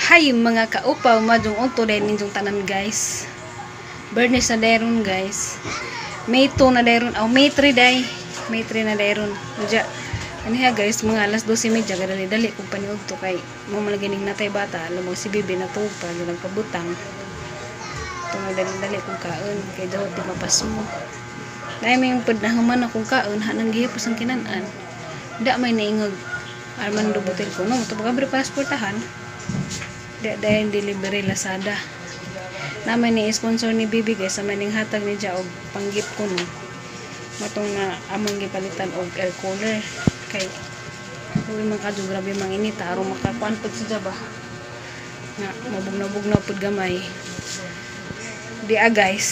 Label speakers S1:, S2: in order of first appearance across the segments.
S1: Hi mga kaupaw, madjong unto din ninyong tanan, guys. Bernes na dayron, guys. May 2 na dayron, aw May 3 day. May 3 na dayron. Uja. Aniha guys, mga alas 12:30 gadali-dali kog paniudto kay mo man lagi ning natay bata, alam mo si bibi natuog pa nagpabutang. Tungod dali-dali kog kaon kay dahot di mapasmo. Dahil may pud nahuman akong kaon, hanang gihapos ang kinan-an. Da may naingog Armando Butel ko no, tubag abre pasportahan. Da dahil delivery Lazada. Naman ni sponsor ni Bibi guys, sa maning hatag ni ja og panggip ko no. Matong na among gipalitan og air cooler kay uy man kadyo grabe mang inita aron makakuan pud siya ba. Nga mabugnaw-bugnaw pud gamay. Di a guys.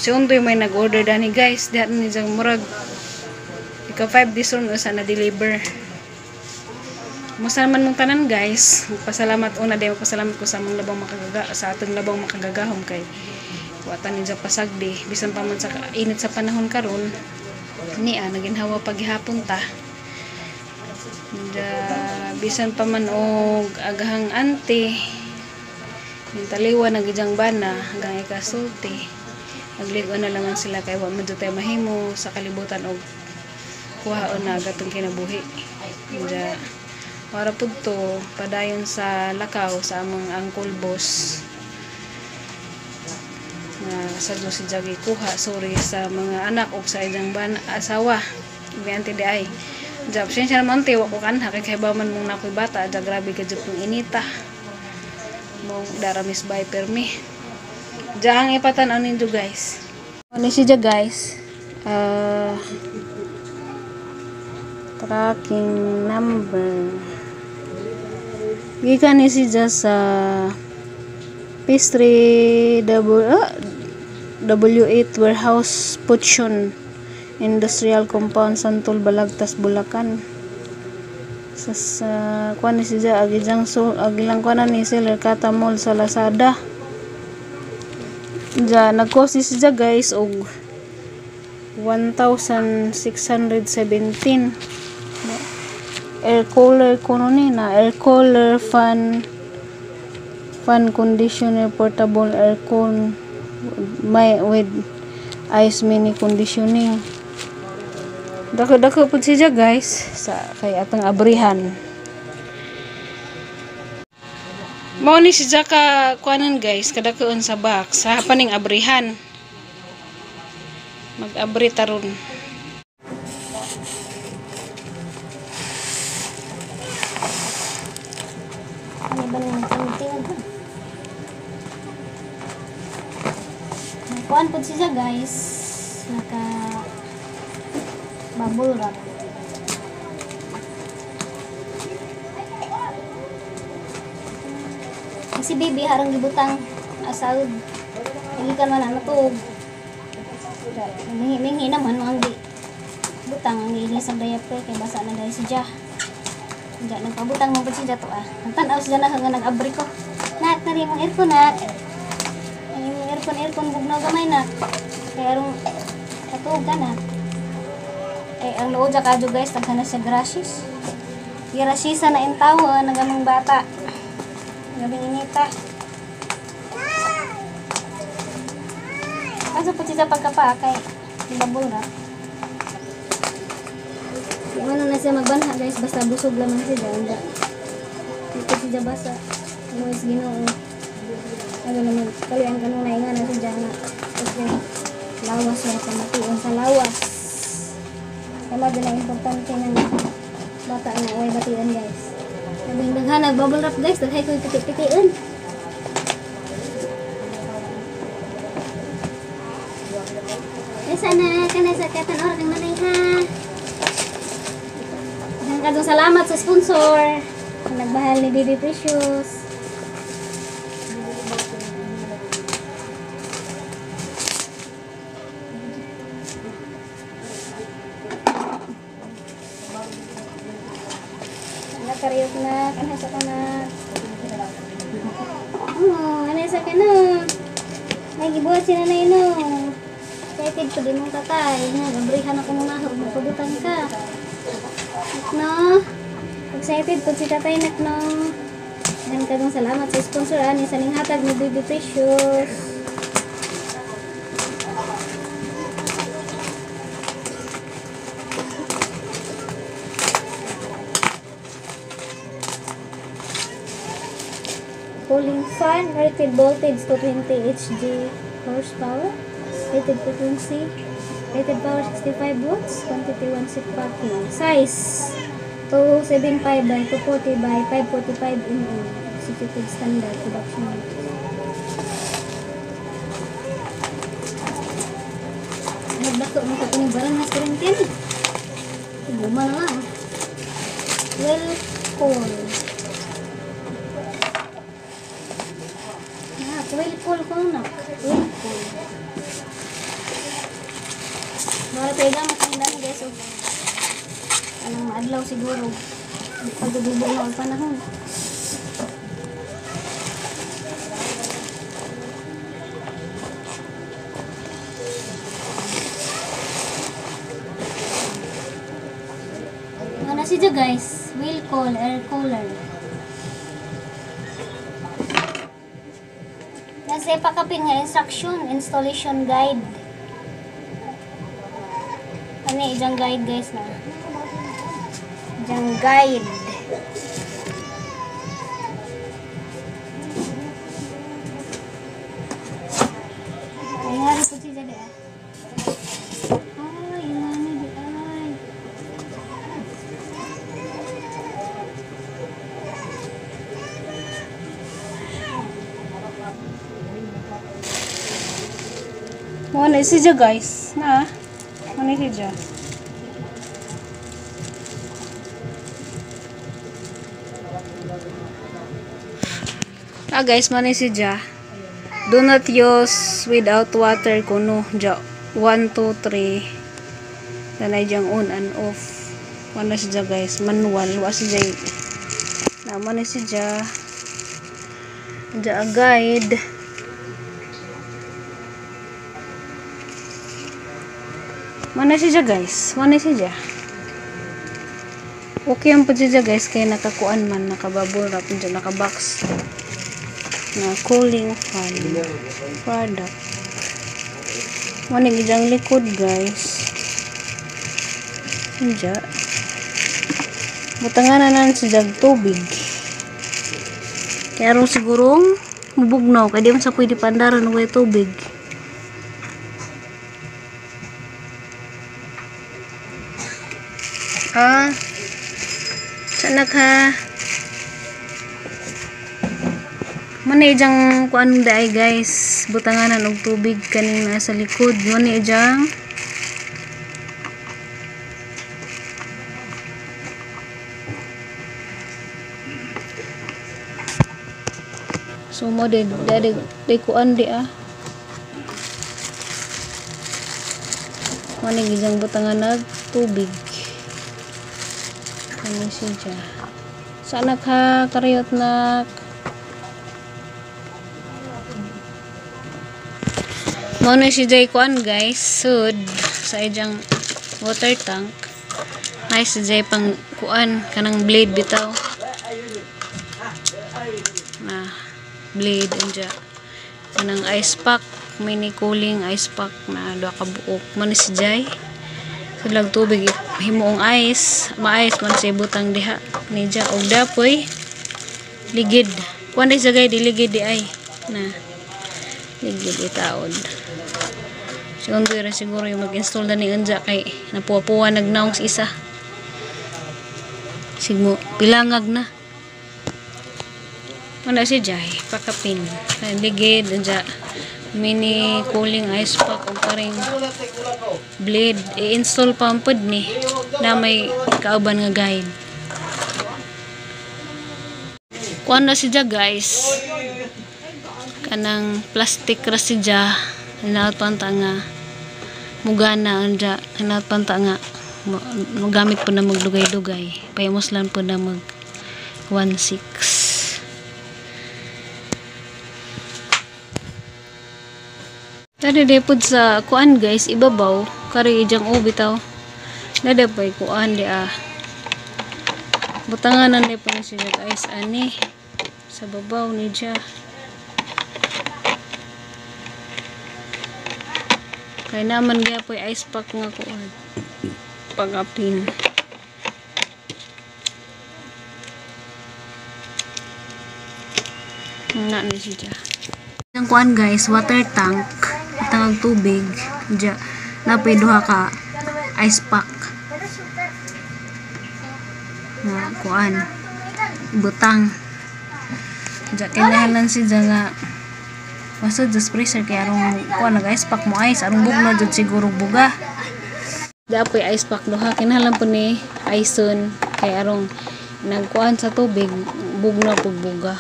S1: Si Undoy may nag-order dani guys. Diha ni jang murag ika 5 days ron usa na deliver. Musta naman mong tanan guys. Pasalamat una day pasalamat ko sa among labang makagaga sa atong labang makagagahom kay watan ni pasagdi bisan pa man sa init sa panahon karon niya naginhawa paghihapon ta. Da, bisan pa man og agahang ante taliwa nagijang bana hanggang ikasulti. Nagligo na lang sila kay wa man jud tay mahimo sa kalibutan og kuhaon na gatong kinabuhi. Da, para pud to padayon sa lakaw sa among uncle boss nga sa Diyos si Jagi kuha sorry sa mga anak og sa iyang ban asawa biante di ay job siya naman te wa ko kanha kay kay man mong nakoy bata ja grabe ka jud kung inita mong daramis by permi ja ang ipatan-aw ninyo guys. Ano siya guys, tracking number gikan ni siya sa Pastry W8 Warehouse Puchon Industrial Compound Santol Balagtas Bulacan. Sa kuan ni siya agijang so agilang kuan ni seller Kata Mall sa Lazada. Ja nag-cost siya guys og 1,617. Air cooler kuno ni na air cooler fan conditioner portable aircon may with ice mini conditioning. Dako-dako pud siya guys sa kay atong abrihan. Mao ni siya ka kuanan guys kadakoon sa box sa paning abrihan. Mag-abri taron.
S2: Kuan po siya guys, naka bubble wrap. Si baby harang gibutang asaud. Gikan man na tuog. Mingi naman ang gi butang ang giinis ang diaper kay basa na dahil si Ja. Ja nagpabutang mo pud si Ja to ah. Ang tan-aw siya na hanggang nag-abri ko. Nak, nari mong aircon nak. Aircon bugnaw gamay na. Kaya arong katuog ka na. Eh, ang loob sa kadyo guys, taghan na siya grashes. Grashisa na intawo nagamang bata. Gabing inita. Kaso po siya pagkapa kay bubble wrap. Di man na siya magbanha guys, basta busog lamang siya. Hindi. Dito siya basa. Ano is Ginoo. Ano naman, kalian kanunay nga na si Jana. Kasi lawas na pamation sa lawas. Kaya din ang importante ng bata na way batian guys. Nabing daghan nag bubble wrap guys, daghay ko piti-pitian. Sana kana sa katan or kang nanay ha. Daghang kadong salamat sa sponsor. Nagbahal ni Baby Precious. Nakariyok na, kanasa ka na. Oh, anasa ka na. Nagibuhat si nanay no. Excited pa din mong tatay. Nagabrihan ako muna. Magpabutan ka. No? Excited po si tatay nak no. Yan kagong salamat sa sponsor ani sa ninghatag ni Baby Precious. Cooling fan, rated voltage 220 Hg horsepower, rated frequency, rated power 65 volts, quantity 1 set packing, size 275 by 240 by 545 mm, executive standard production. Nagdako mo sa kuning barang na kuryente ni. Guma na nga. Well, cool. Well, cool ko na. Well, cool. Mara tayo gamit ang dami guys. So, anong maadlaw siguro. Pagdudubo na ang panahon. Ano siya guys? Will call air cooler. Nasa ipakapin nga instruction, installation guide. Ano yung ijang guide guys na? Ijang guide. Ay nga rin po siya di ah. Ay, nga ni di ay.
S1: Muna siya guys. Na. Muna siya. Ah guys, muna siya. Do not use without water kuno. Ja 1 2 3. Danay jang on and off. Muna siya guys, manual wa siya. Na muna siya. Ja guide. Mana siya guys? Mana siya? Okay ang po siya guys kay nakakuan man, nakabubble wrap dyan, nakabox na cooling fan product. Mana gijang likod guys. Diyan. Butangan na siya tubig. Kaya ron sigurong mubugnaw kay di man sa pwede pandaran og tubig. Ah, sana ka. Muna ijang kuan daay guys, butanganan og tubig kaning nasa likod. Muna ijang so mo de de kuan di ah. Muna ijang butanganan tubig. Ano siya? Sana ka kariyot nak. Muna si Jay kuan guys, sud sa ijang water tank. Nice si Jay pang kuan kanang blade bitaw. Na blade anja. Kanang ice pack, mini cooling ice pack na duha ka buok. Muna si Jay. Sulag tubig himuong ice, ma-ice man sa butang diha nija og dapoy ligid. Kuan di sa gay diligid di ay na ligid itaod. Siguro ra siguro yung mag-install na ni unja kay napuwa-puwa nagnaong sa isa. Sigmo pilangag na. Wala si Jay pakapin. Ligid unja mini cooling ice pack og paring blade i-install pa ang pod ni na may kauban nga guide. Kuan na siya guys, kanang plastic ra siya, hinaot pa nga mugana anja, hinaot pa nga magamit po na magdugay-dugay, payamos lang po na mag 1.6. Dali pod sa kuan guys, ibabaw kari ijang ubi taw. Dali pay kuan di ah. Butanganan ni po na siya guys ani. Sa babaw ni siya. Kay naman gyapoy ice pack nga kuan. Pagapin. Na ni siya. Ang kuan guys, water tank, tangag tubig, diya napoy duha ka ice pack. Nga kuan butang. Diya kinahanglan siya nga basta just freezer kay arong kuan nag ice pack mo ice arong bugno jud siguro buga. Diya poy ice pack duha kinahanglan po ni ison kay arong nagkuan sa tubig bugno pug buga.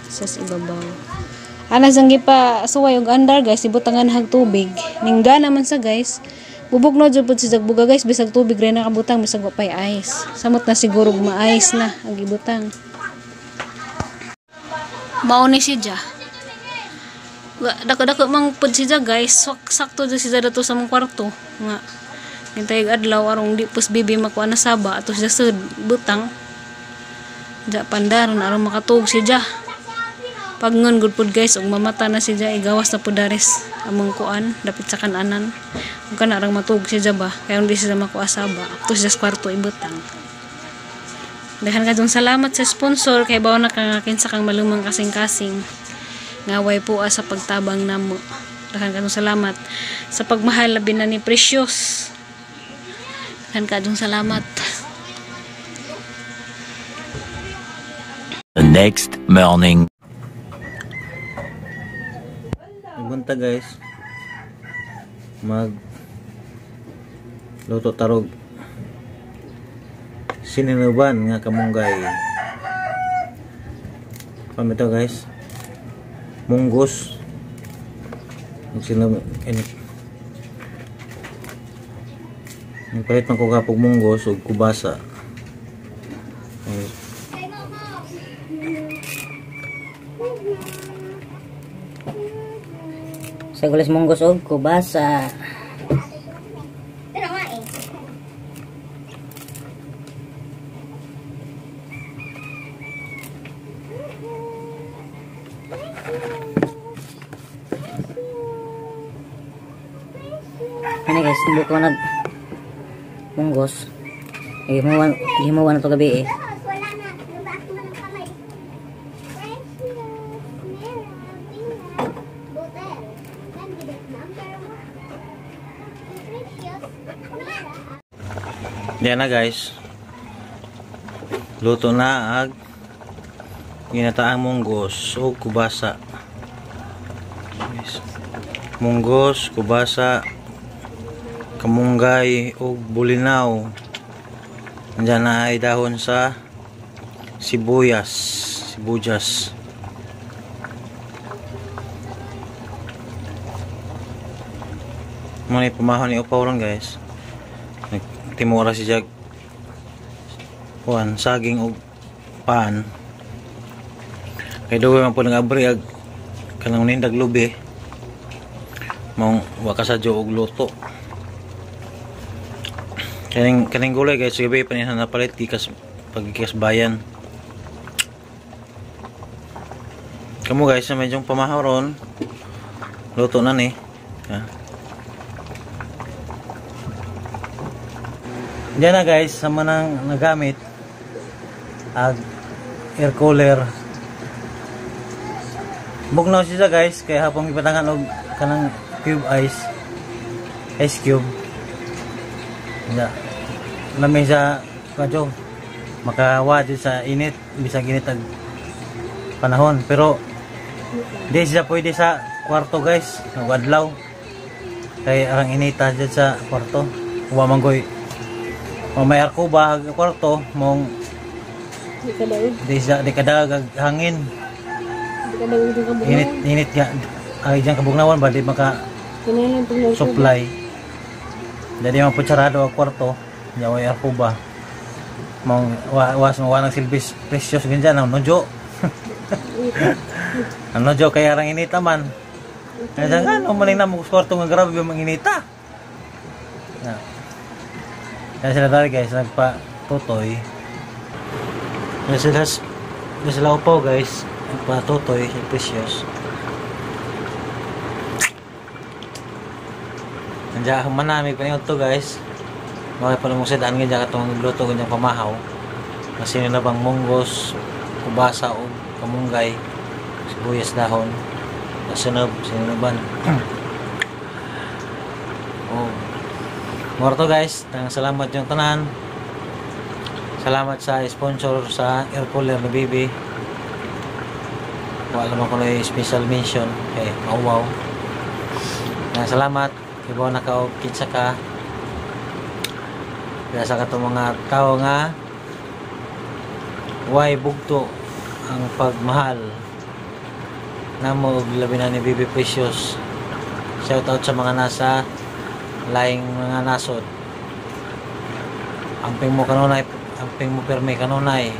S1: Sa ibabaw. Ana sang gipa suway og andar guys, ibutangan hag tubig. Ningga naman sa guys. Bubugno jud pud si buga guys, bisag tubig ra nakabutang bisag wa pay ice. Samot na siguro ma-ice na ang gibutang. Mao ni siya. Dako-dako mang pud siya guys, sakto jud siya dato sa mong kwarto nga. Hintay adlaw arong di pus bibi makuha na saba ato siya sa butang. Ja pandaron arong makatuog siya. Pagngon gud pud guys og mamata na siya igawas na pud daris among kuan dapit sa kananan. Ug kana rang matuog siya ba kay di siya makuha saba ato siya sa kwarto ibutang. Daghan kadtong salamat sa sponsor kay bawo na kang kinsa kang malumang kasing-kasing ngaway po sa pagtabang namo. Daghan kadtong salamat sa pagmahal labi na ni Precious. Daghan kadtong salamat.
S3: The next morning.
S4: Buntag guys, mag luto tarog sininuban nga kamunggay. Pamito guys, munggos palit man ko kapog munggos ug kubasa.
S5: Sa gulis munggos og kubasa. Ano guys, buko nag munggos. Gihimuwan na to gabi eh.
S4: Yan na guys, luto na ag ginataang munggos o kubasa. Guys, munggos, kubasa, kamunggay o bulinaw. Nandiyan na ay dahon sa sibuyas, sibuyas. Muna pumahon ni upaw ron guys. Nagtimura si Jag kuan saging og pan. Kay duwe man po nag-abri ag kanang nindag lubi. Maong wa ka sadyo og luto. Kaning gulay guys, gabi pa niya napalit gikas paggikas bayan. Kamo guys, medyo pamahaw ron. Luto na ni. Ha. Diyan na guys, sa manang nagamit ag air cooler. Bugnaw siya guys, kaya hapong ipatangan og kanang cube ice, ice cube. Ya. Lami sa kadyo makawa jud sa init, bisag init ag panahon, pero di siya pwede sa kwarto guys, nagwadlaw. Kay arang inita jud sa kwarto. Wa man goy may arko ba ag kwarto mong di siya di kadag hangin. Init init nga ay diyan kabugnawan ba di maka supply. Jadi man putsarado ang kwarto, nya way arko ba. Mong was mo nang silbis Precious ganyan ang nojo. Ang nojo kay arang inita man. Kaya nga no maning na mo kwarto nga grabe mang inita. Na. Kaya sila dali guys nagpa tutoy. Kaya sila Sila upaw guys, patutoy si Precious. Andiya manami pa niyo to guys. Mga panumusidaan ganyan katong luto ganyang pamahaw. Kasi na bang munggos, kubasa o kamunggay, sibuyas dahon, nasunod, sinunuban. Oh. Moro to guys, salamat yung tanan. Salamat sa sponsor sa air cooler ni Bibi. Wala naman ko na special mention kay mauwaw. Salamat. Ibaw na ka og kinsa ka. Kaya sa katong mga tao nga way bugto ang pagmahal namo og labi na ni Bibi Precious. Shout out sa mga nasa laing mga nasod. Amping mo kanunay, amping mo pirmi kanunay.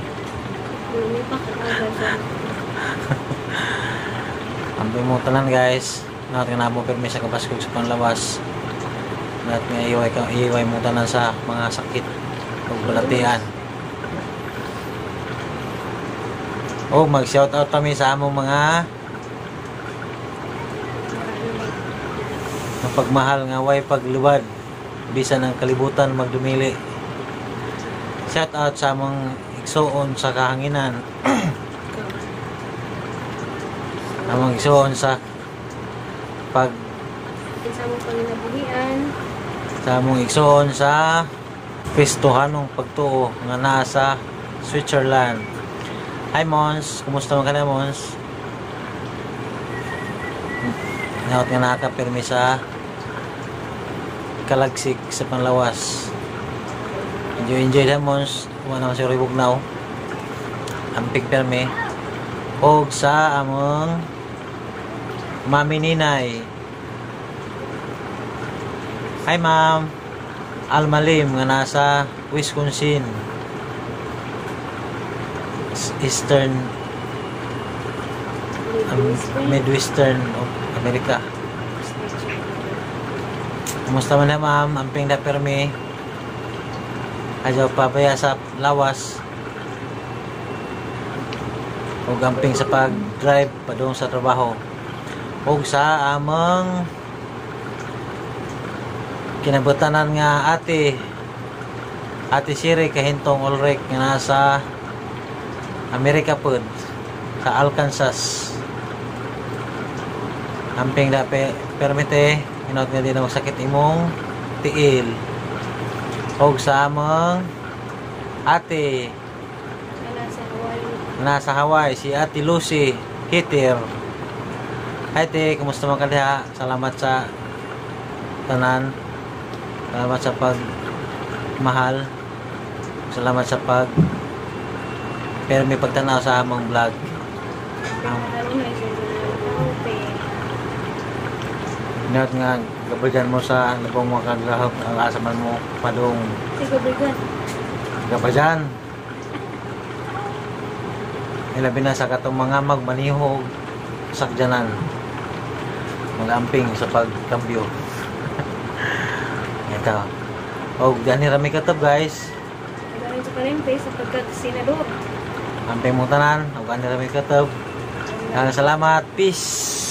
S4: Amping mo tanan guys. Naot nga namo pirmi sa kabaskog sa panlawas. Naot nga iway mo tanan sa mga sakit ug balatian. Oh, mag-shout out kami sa among mga mapagmahal nga way paglubad bisan ang kalibutan magdumili. Shout out sa among igsuon sa kahanginan. Among igsuon sa pag
S2: sa among panginabuhian,
S4: sa among igsuon sa Kristohanong pagtuo nga naa sa Switzerland. Hi Mons, kumusta man ka na Mons? Naot nga nakapirmi sa kalagsik sa panlawas. Enjoy enjoy na Mons, wala naman siguro ibugnaw. Ampig pirmi. Og sa among Mami Ninay. Hi ma'am. Almalim nga nasa Wisconsin. Eastern Midwestern of America. Kumusta man na ma'am? Amping na permi. Ayaw pabaya sa lawas. Og amping sa pag-drive padung sa trabaho. Og sa among kinabutanan nga ate, Ate Siri Kahintong Ulrich nga nasa Amerika pod sa Arkansas. Amping da permite inot nga di na magsakit imong tiil. Og sa among ate nasa Hawaii, si Ate Lucy Hitter. Hi te, kumusta man ka diha? Salamat sa tanan. Salamat sa pagmahal. Salamat sa pag pero may pagtanaw sa among vlog. Inot nga gabajan mo sa labong mga kaglahok ang asa man mo padung. Gabajan. Ilabi na sa katong mga magmanihog sakjanan. Magamping sa pagkambyo. Ito. Og gani rami katab guys.
S2: Gani sa palengke sa pagkasenador.
S4: Amping mong tanan, og gani rami katab. Salamat. Peace.